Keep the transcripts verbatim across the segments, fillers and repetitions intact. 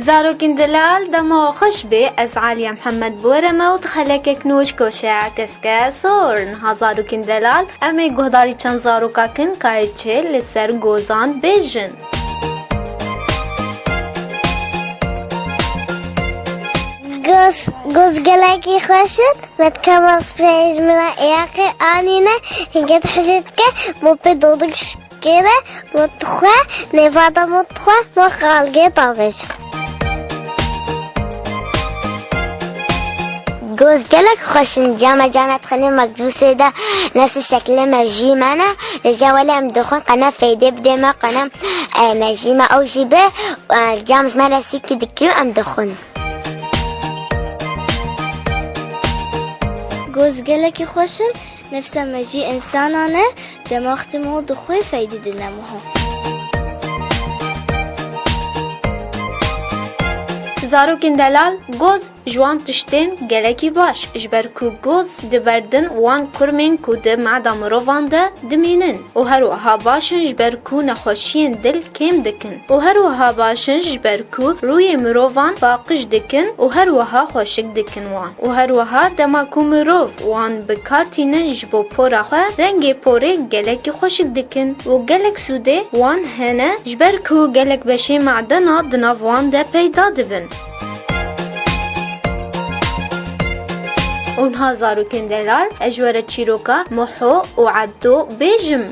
Zarokên delal, dema xweş bê, ez Aliye Mihemed bi we re me û di xelekek nû ji koşeya Keske Sor. Niha zarokên delal, em ê guhdarî çend zaroka kin ka yê çê li ser gozan bêjin. Goz, goz gelekî xweş in. Me dikema spreyê ji min re êyaqê anîne. Hingê dihejê dike, mo pê dodik şikêne, mo dixwe, nêvada mo dixwe, mo qalgê davêje. Goz gelek xweş in. Came cana dixwîne, mekbûsê de nesî şeklê mejî me ne. Li jewelê em dixwin, qene feydê bidê me, qene, e, mejî me ew jî bi, e, cam ji me re sîkî dikir û em dixwin. Goz gelekî xweş in, nefsa me jî însanan e, dema xtim û dixwê feydî dine miho. Zarokên delal, goz ji wan tiştên gelekî baş, ji ber ku goz diberdin wan kurmên ku di meda mirovan de dimînin. Û her wiha baş in ji ber ku nexweşiyên dil kêm dikin û her wiha baş in ji ber ku rûyê mirovan paqij dikin û her wiha xweşik dikin wan. Û her wiha dema ku mirov wan bi kar tînin ji bo pora xwe, rengê porê gelekî xweşik dikin û gelek sûdê wan hene ji ber ku gelek beşê madena di nav wan de peyda dibin. Û niha zarokên delal, ez ji we re çîroka Muho û Ebdo bêjim.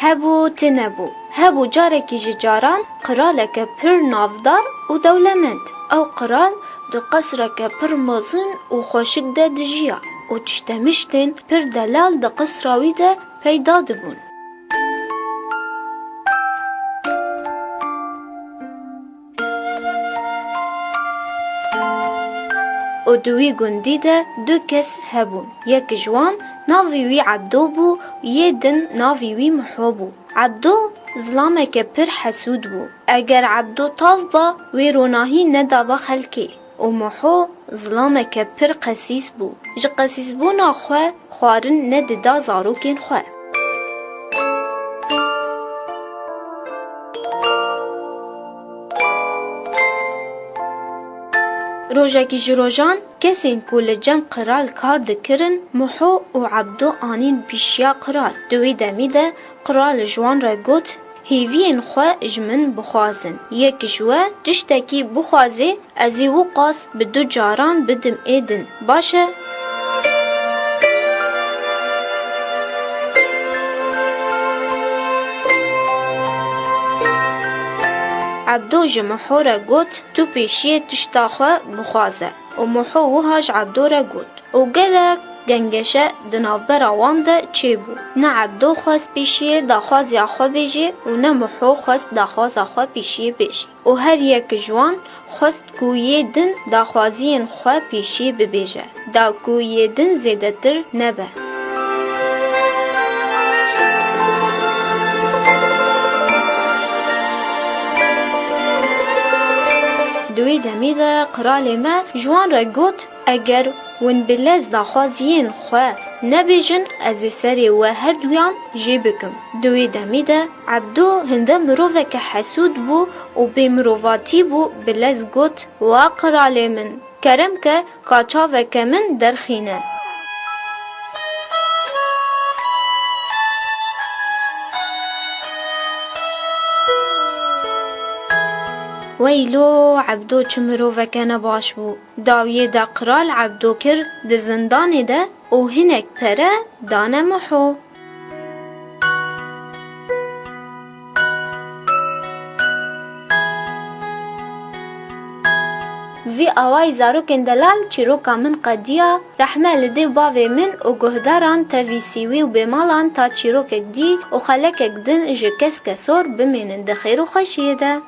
Hebû, tune bû. Hebû carekî ji caran qiraleke pir navdar û dewlemend. Ew qiral di qesreke pir mezin û xweşik de dijiya û tiştemiştên pir delal di qesra wî de peyda dibûn. Û di wî gundî de du kes hebûn. Yek ji wan navê wî Ebdo bû, yê din navê wî Miho bû. Ebdo zilameke pir hesûd bû. Eger Ebdo tav ba, wê ronahî nedaba xelkê. Û Miho zilameke pir qesîs bû. Ji qesîsbûna xwe xwarin nedida zarokên xwe. Rojekî ji rojan kesên ku li cem qiral kar dikirin, Miho û Ebdo anîn pîşiya qiral. Di wî demî de qiral ji wan re got, hêviyên xwe ji min bixwazin. Yek ji we tiştekî bixwaze, ez ê wiqas bi du caran bidim ê din. Baş e? Ebdo ji Miho re got, tu pêşiyê tişta xwe bixwaze. Û Miho wiha ji Ebdo re got. Û gelek gengeşe di navbera wan de çêbû. Ne Ebdo xwest pêşiyê daxwaziya xwe bêjê û ne Miho xwest daxwaza xwe pêşiyê bêjê. Û her yek ji wan xwest ku yê din daxwaziyên xwe pêşiyê bibêje, da ku yê din zêdetir nebe. Di wê demî de qiralê me ji wan re got, eger hûn bi lez daxwaziyên xwe nebêjin, ez ê serê we herduyan jê bikim. Di wê demî de Ebdo hinde miroveke hesûd bû û bê mirovatî bû, bi lez got, wa qiralê min, kerem ke, ka çaveke min derxîne. Weylo, Ebdo çi miroveke nebaş bû. Dawiyê de qral Ebdo kir di zindanê de û hinek pere dane Miho. Vî awayî zarokên delal çîroka min qediya. Rehme li dê bavê min û guhdaran tevî sîwî û bêmalan ta çîrokek dî û xelekek din ji Keske Sor bimînin di xêr û xweşiyê de.